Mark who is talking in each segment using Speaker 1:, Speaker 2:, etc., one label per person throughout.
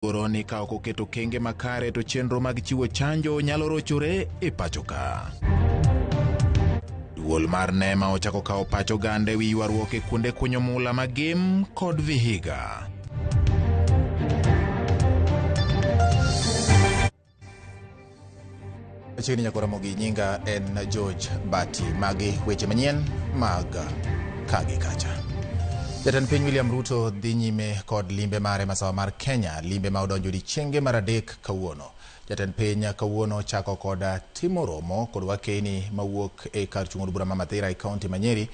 Speaker 1: Luoro ni ka ok oket okenge makare to chenro mag chiwo chanjo nyalo rochore e pacho ka. Duol mar NEMA ochako kawo pach oganda e wi ywaruok e kuonde kunyo mula ma Gem kod Vihiga. Machiegni nyaka Ramogi, nyinga en George Bati. Magi weche manyien mag kagi kacha. Jatend piny William Ruto dhi nyime kod limbe mare masawa mar Kenya, limbe ma odonjo odiechienge mar adek kawuono. Jatend piny kawuono chako kod timo romo kod wakeni mawuok e kar chung' od bura ma Mathira e kaunti ma Nyeri,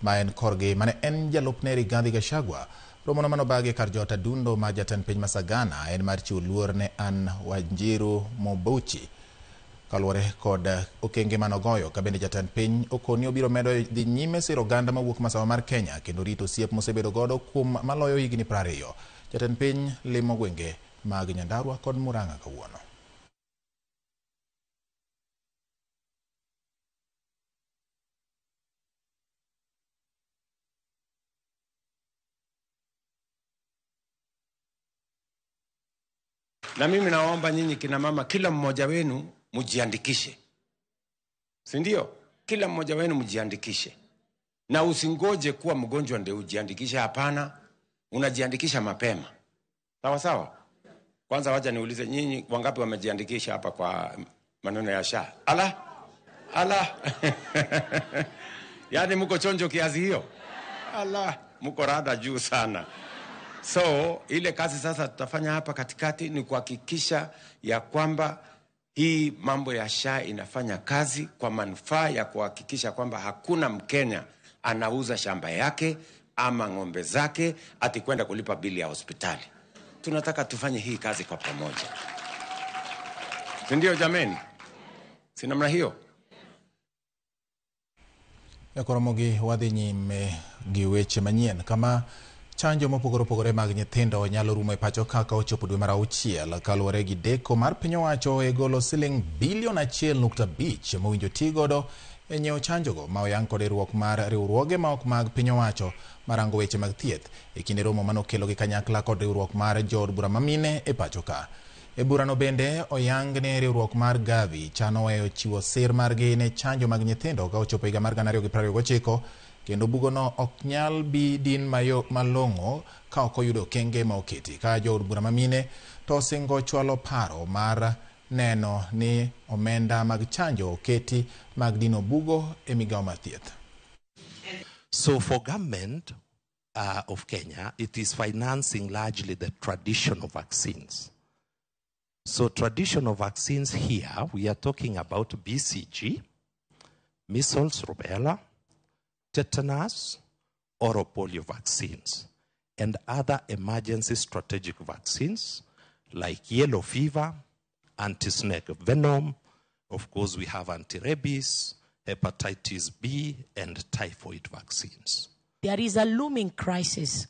Speaker 1: ma en korgi mane en jalupne Rigathi Gachagua. Romono manobagi e kar jot adundo mar jatend piny ma Sagana en mar chiwo luor ne Anne Wanjiru Mobuchi kaluwore kod okenge manogoyo ka bende jatend piny okoni obiro medo dhi nyime siro oganda mawuok masawa mar Kenya kendo rito osiep mosebedo godo kuom maloyo higni 20. Jatend piny limo gwenge mag Nyandarua kod Murang'a kawuono.
Speaker 2: Na mimi naomba nyinyi kina mama, kila mmoja wenu mjiandikishe, si ndio? Kila mmoja wenu mjiandikishe, na usingoje kuwa mgonjwa ndio ujiandikishe. Hapana, unajiandikisha mapema, sawa sawa. Kwanza wacha niulize nyinyi, wangapi wamejiandikisha hapa kwa maneno ya SHA? Ala ala yaani mko chonjo kiasi hiyo? Ala, mko rada juu sana. So ile kazi sasa tutafanya hapa katikati ni kuhakikisha ya kwamba hii mambo ya SHA inafanya kazi kwa manufaa ya kuhakikisha kwamba hakuna Mkenya anauza shamba yake ama ng'ombe zake ati kwenda kulipa bili ya hospitali. Tunataka tufanye hii kazi kwa pamoja, si ndio jameni? Si namna hiyo?
Speaker 1: Nyakoromogi wadhi nyime gi weche manyien kama chanjo mopogore opogore mag nyithindo nyalo rumo e pacho kaka ochopo dwe mar auchiel kaluwore gi deko mar piny owacho e golo siling bilion 1.5 mowinjo ti godo e nyiewo chanjogo ma oyang kod riwruok mar riwruoge ma ok mag piny owacho marango weche mag thieth e kinde romo manokelo gi kanyakla kod riwruok mar jood bura mamine e pacho ka. E burano bende oyang ni riwruok mar Gavi chano weyo chiwo sir margi ne chanjo mag nyithindo ka ochopo higa mar 2029 kendo bugono ok nyal bi din mayo malong'o ka ok oyudo okenge ma oketi. Ka jood bura mamine to osingo chwalo paro mar neno ni omenda mag chanjo oketi mag dino bugo e migawo mar thieth.
Speaker 3: So for government of Kenya, it is financing largely the traditional vaccines. So traditional vaccines here, we are talking about BCG, measles, rubella, tetanus, oral polio vaccines, and other emergency strategic vaccines like yellow fever, anti-snake venom, of course we have anti-rabies, hepatitis B, and typhoid vaccines.
Speaker 4: There is a looming crisis,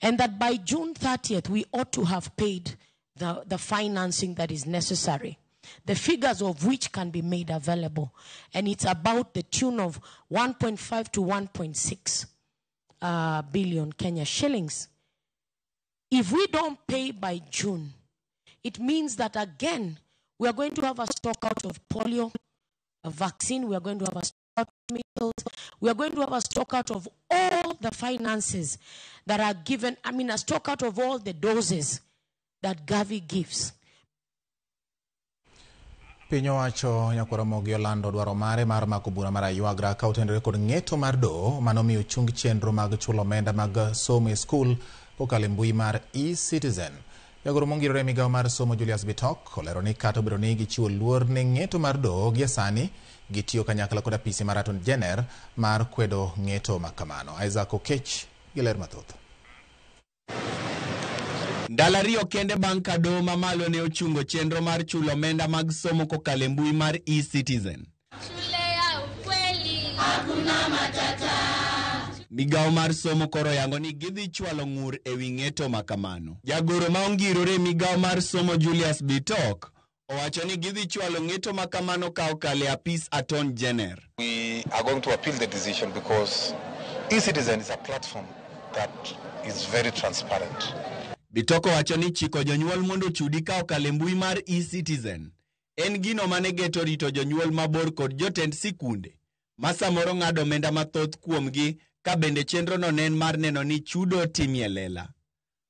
Speaker 4: and that by June 30th, we ought to have paid the financing that is necessary, the figures of which can be made available. And it's about the tune of 1.5 to 1.6 billion Kenya shillings. If we don't pay by June, it means that again, we are going to have a stock out of polio a vaccine, we are going to have a stock out of measles, we are going to have a stock out of all the finances that are given, I mean a stock out of all the doses that Gavi gives.
Speaker 1: Piny owacho Nyakwaramogi olando dwaro mare mar mako bura mar aywagra ka otenore kod ng'eto mar doho manomiyo chung chenro mag chulo omenda mag somo e skul kokalo e mbui mar eCitizen. Jagoro mongirore e migawo mar somo Julius Bitok olero ni kata obedo ni gichiwo luor ne ng'eto mar doho gie sani gitiyo kanyakla kod apisi mar Attorney General mar kwedo ng'eto makamano. Isaac Okech gi ler mathoth.
Speaker 5: Ndalo ariyo kende bang' ka doho mamalo ne ochungo chenro mar chulo omenda mag somo kokalo e mbui mar eCitizen.
Speaker 6: Shule ya ukweli hakuna matata.
Speaker 5: Migawo mar somo koro yango ni gidhi chwalo ng'ur ewi ng'eto makamano. Jagoro ma ongirore e migawo mar somo Julius Bitok owacho ni gidhi chwalo ng'eto makamano ka okalo e apis Attorney General.
Speaker 7: We are going to appeal the decision because eCitizen is a platform that is very transparent.
Speaker 5: Bitok owacho ni chiko jonyuol mondo ochudi ka okalo e mbui mar eCitizen en gino mane geto rito jonyuol mabor kod jotend sikunde ma samoro ng'ado omenda mathoth kuomgi ka bende chenrono ne en mar neno ni chudo timie lela.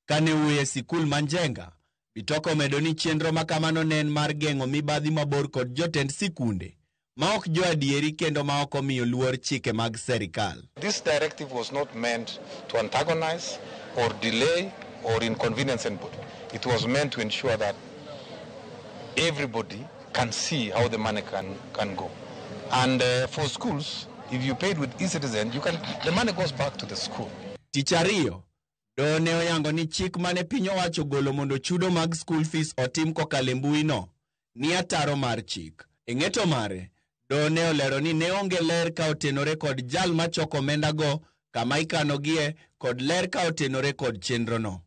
Speaker 5: Kane owuoyo e sikul ma Njenga, Bitok omedo ni chenro ma kamano ne en mar geng'o mibadhi mabor kod jotend sikunde ma ok joadieri kendo ma ok omiyo luor chike mag serikal.
Speaker 7: This directive was not meant to antagonize or delay or inconvenience anybody. It was meant to ensure that everybody can see how the money can go. And for schools, if you paid with eCitizen, the money goes back to the school.
Speaker 5: Tich ariyo, doho ne oyango ni chik mane piny owacho golo mondo chudo mag school fees otim kokalo e mbui no ni ataro mar chik. E ng'eto mare, doho ne olero ni ne onge ler ka otenore kod jal machoko omenda go, kama ikanogie kod ler ka otenore kod chenrono.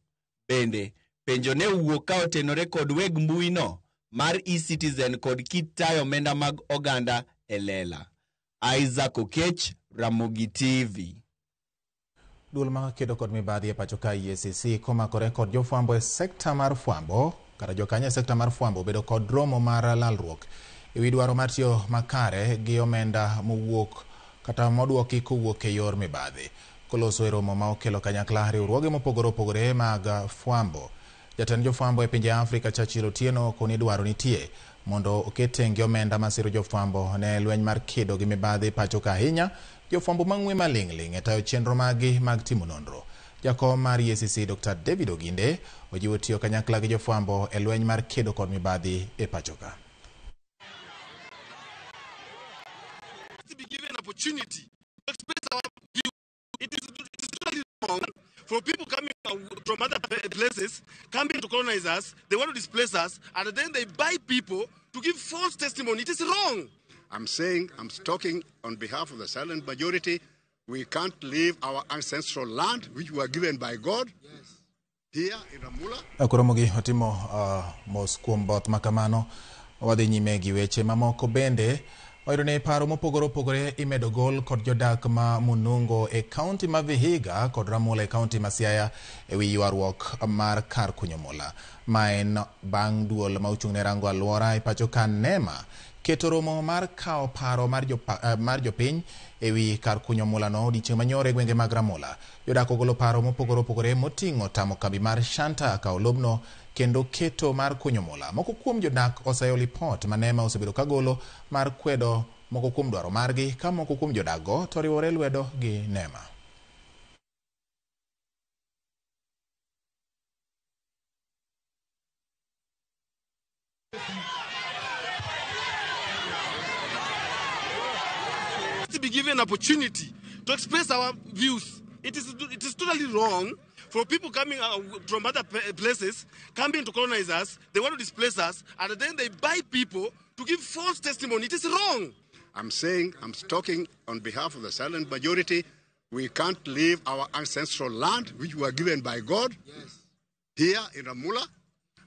Speaker 5: Bende, penjo ne owuok ka otenore kod weg mbui no mar eCitizen kod kit tayo omenda mag oganda e lela. Isaac Okech, Ramogi TV.
Speaker 1: Duol ma kedo kod mibadhi e pacho ka EACC komakore kod jofwambo e sekta mar fwambo kata jokanyo e sekta mar fwambo obedo kod romo mar lalruok ewi dwaro mar tiyo makare gi omenda mowuok kata moduoki kowuok e yor mibadhi. Koloso e romo ma okelo kanyakla riwruoge mopogore opogore mag fwambo. Jatend jofwambo e pinje Afrika Churchill Otieno koni dwaro nitie mondo oket tenge omenda masiro jofwambo ne lweny mar kedo gi mibadhi pacho ka ahinya jofwambo mang'we maling'ling' e tayo chenro maggi mag timo nonro. Jakom mar EACC Dr. David Oginde ojiwo tiyo kanyakla gi jofwambo e lweny mar kedo kod mibadhi e pacho ka.
Speaker 8: To be given opportunity to express our view. It is totally wrong for people coming from other places, coming to colonize us. They want to displace us, and then they buy people to give false testimony. It is wrong.
Speaker 9: I'm saying, I'm talking on behalf of the silent majority. We can't leave our ancestral land, which we were given by God, here in Ramula.
Speaker 1: Koromogi otimo mos kuom both makamano. Wadhi nyime gi weche mamoko bende. Wayudo ni paro mopogore opogore imedo gol kod jodak ma Munungo e kaunti ma Vihiga kod Ramula e kaunti ma Siaya ewi ywaruok mar kar kunyo mula. Ma en bang' duol ma ochung' ne rango alwora e pacho ka NEMA keto romo mar kawo paro mar jopiny ewi kar kunyo mula no odiechieng' manyoro e gwenge mag Ramula. Jodak ogolo paro mopogore opogore moting'o tamo kambi mar Shanta kawo lobno kendo keto mar kunyo mula. Moko kuom jodak oseyo lipot ma NEMA osebedo kagolo mar kwedo moko kuom dwaro margi ka moko kuom jodak go to oriwore lwedo gi NEMA.
Speaker 8: To be given opportunity to express our views. It is totally wrong for people coming from other places, coming to colonize us. They want to displace us, and then they buy people to give false testimony. It is wrong.
Speaker 9: I'm saying, I'm talking on behalf of the silent majority. We can't leave our ancestral land, which we were given by God, here in Ramula.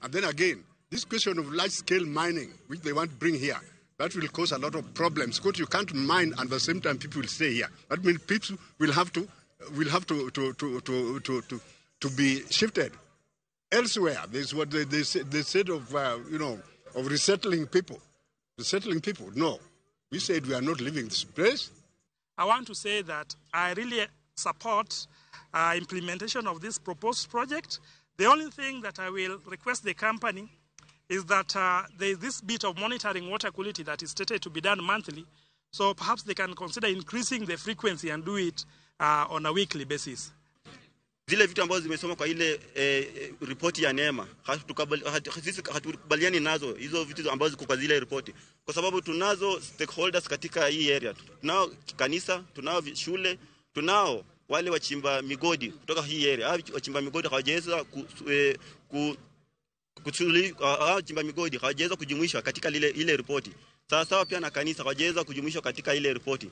Speaker 9: And then again, this question of large-scale mining, which they want to bring here, that will cause a lot of problems, because you can't mine and at the same time people will stay here. That means people will have to be shifted elsewhere. This is what they said of, of resettling people. Resettling people. No. We said we are not leaving this place.
Speaker 10: I want to say that I really support implementation of this proposed project. The only thing that I will request the company is that there is this bit of monitoring water quality that is stated to be done monthly. So perhaps they can consider increasing the frequency and do it on a weekly basis.
Speaker 11: Zile vitu ambazo zimesoma kwa ile ripoti ya NEMA sisi hatukubaliani nazo hizo vitu ambazo ziko kwa zile ripoti, kwa sababu tunazo stakeholders katika hii area. Tunao kanisa, tunao shule, tunao wale wachimba migodi kutoka hii area. Hao wachimba migodi hawajaweza ku, eh, ku, hao wachimba migodi hawajaweza kujumuishwa katika ile ripoti. Sawa sawa pia na kanisa hawajaweza kujumuishwa katika ile ripoti.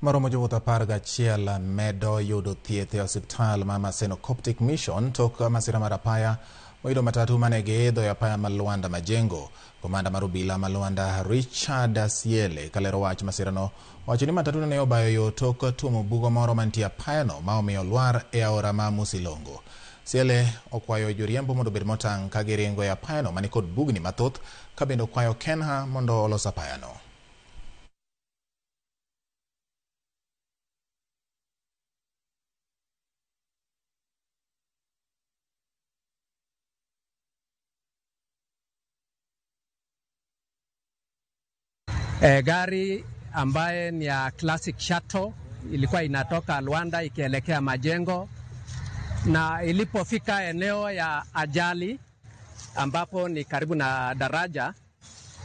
Speaker 1: Maromo jowuoth 11 medo yudo thieth e osiptal ma Maseno Coptic Mission tok masira mar apaya moyudo matatu mane giidho e apaya ma Luanda Majengo. Komanda mar obila ma Luanda Richard Siele kalero wach masirano owacho ni matatu ne obayo yo tok tuomo bugo moro mantie apayano ma omiyo lwar e aora ma Musilongo. Siele okwayo joriembo mondo obed motang' ka giringo e apayano manikod bugni mathoth, ka bende okwayo Kenha mondo olos apayano.
Speaker 12: Gari ambaye ni ya Classic Shuttle ilikuwa inatoka Luanda ikielekea Majengo, na ilipofika eneo ya ajali ambapo ni karibu na daraja,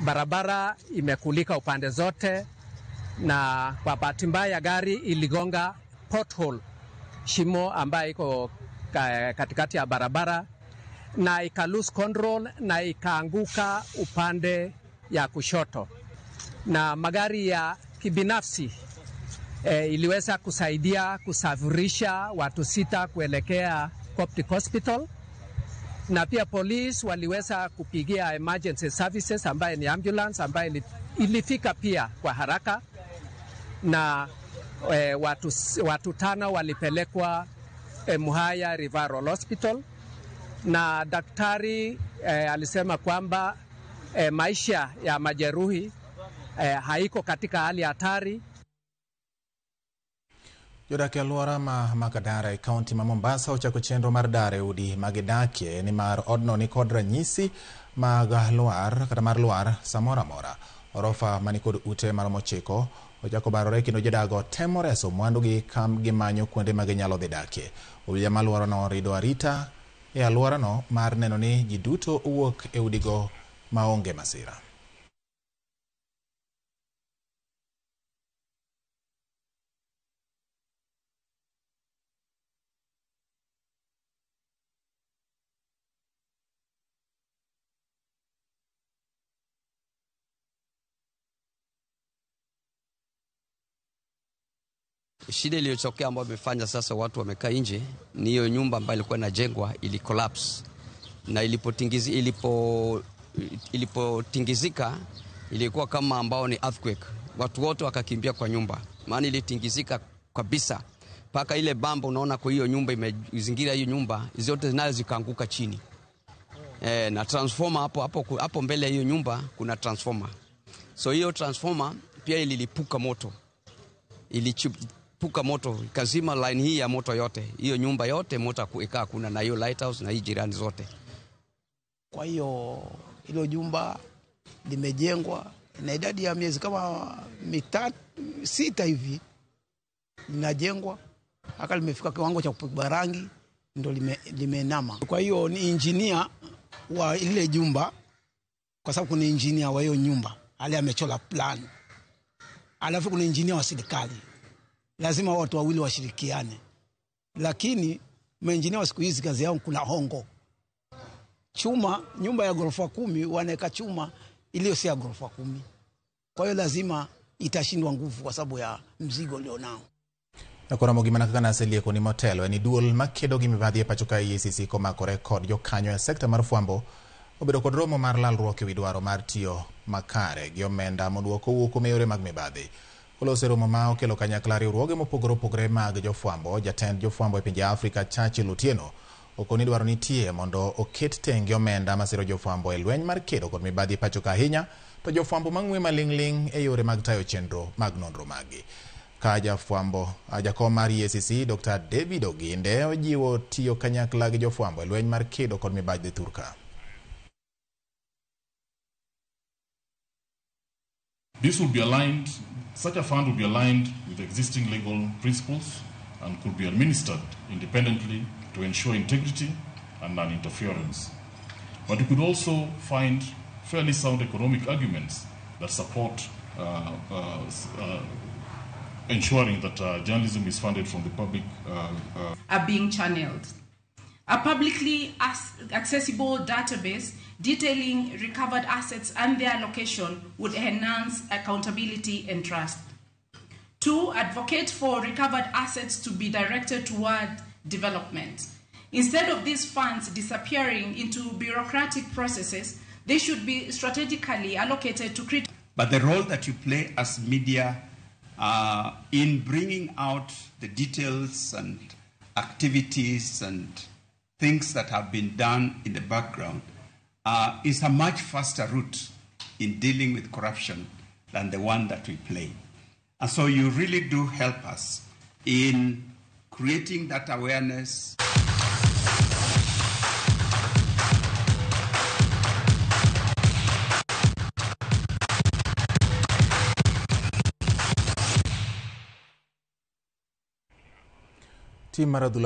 Speaker 12: barabara imekulika upande zote, na kwa bahati mbaya gari iligonga pothole, shimo ambayo iko katikati ya barabara, na ika lose control na ikaanguka upande ya kushoto, na magari ya kibinafsi iliweza kusaidia kusafirisha watu 6 kuelekea Coptic Hospital, na pia polisi waliweza kupigia emergency services ambaye ni ambulance ambaye ilifika pia kwa haraka, na watu 5 walipelekwa Muhaya Referral Hospital, na daktari alisema kwamba maisha ya majeruhi haiko katika hali hatari.
Speaker 1: Jodak e alwora ma Makadara e kaunti ma Mombasa ochako chenro mar dar e udi magidakie nimar odno nikod ranyisi mag lwar kata mar lwar samoro amora. Orofa manikod ute maromo 9 ochako barore kendo jodago temo reso mwandugi ka gimanyo kuonde ma ginyalo dhi dakie. Obila ma alworano orido arita e alworano mar neno ni ji duto owuok e udigo maonge masira.
Speaker 13: Shida iliyotokea ambayo imefanya sasa watu wamekaa nje ni hiyo nyumba ambayo ilikuwa inajengwa ili collapse, na ilipotingizika ilikuwa kama ambao ni earthquake. Watu wote wakakimbia kwa nyumba, maana ilitingizika kabisa mpaka ile bamba unaona kwa hiyo nyumba imezingira hiyo nyumba zote nazo zikaanguka chini. Na transformer hapo mbele ya hiyo nyumba kuna transformer. So hiyo transformer pia ililipuka moto. Ilichipuka moto ikazima line hii ya moto yote. Hiyo nyumba yote moto ikaa kuna na hiyo lighthouse na hii jirani zote.
Speaker 14: Kwa hiyo hilo jumba limejengwa na idadi ya miezi kama 6 hivi linajengwa, haka limefika kiwango cha kupigwa rangi ndo limeinama. Kwa hiyo ni engineer wa ile jumba, kwa sababu kuna engineer wa hiyo nyumba ale amechola plan, alafu kuna engineer wa serikali. Lazima watu wawili washirikiane. Lakini maengineer wa siku hizi kazi yao kuna hongo. Chuma, nyumba ya ghorofa 10 wanaweka chuma iliyo si ya ghorofa 10. Kwa hiyo lazima itashindwa nguvu kwa sababu ya mzigo ulionao.
Speaker 1: Na koro mogimana kaka naselieko ni motelo en duol makedo gi mibadhi e pacho ka EACC komakore kod jokanyo e sekta mar fwambo obedo kod romo mar lalruok ewi dwaro mar tiyo makare gi omenda moduok owuok kuom yore mag mibadhi. Kolose romo ma okelo kanyakla riwruoge mopogore opogore mag jofwambo, jatend jofwambo e pinje Afrika Churchill Otieno okoni dwaro nitie mondo oket tenge omenda masiro jofwambo e lweny mar kedo kod mibadhi e pacho ka ahinya to jofwambo mang'we maling'ling' e yore mag tayo chenro mag nonro maggi. Ka jafwambo jakom mar EACC Dr. David Oginde ojiwo tiyo kanyakla gi jofwambo e lweny mar kedo kod mibadhi thurka.
Speaker 15: This will be aligned, such a fund will be aligned with existing legal principles and could be administered independently to ensure integrity and non-interference. But you could also find fairly sound economic arguments that support ensuring that journalism is funded from the public.
Speaker 16: Are being channeled. A publicly accessible database detailing recovered assets and their location would enhance accountability and trust. 2, advocate for recovered assets to be directed toward development. Instead of these funds disappearing into bureaucratic processes, they should be strategically allocated to create.
Speaker 17: But the role that you play as media in bringing out the details and activities and things that have been done in the background is a much faster route in dealing with corruption than the one that we play. And so you really do help us in creating that awareness.
Speaker 1: Tim mar adhula.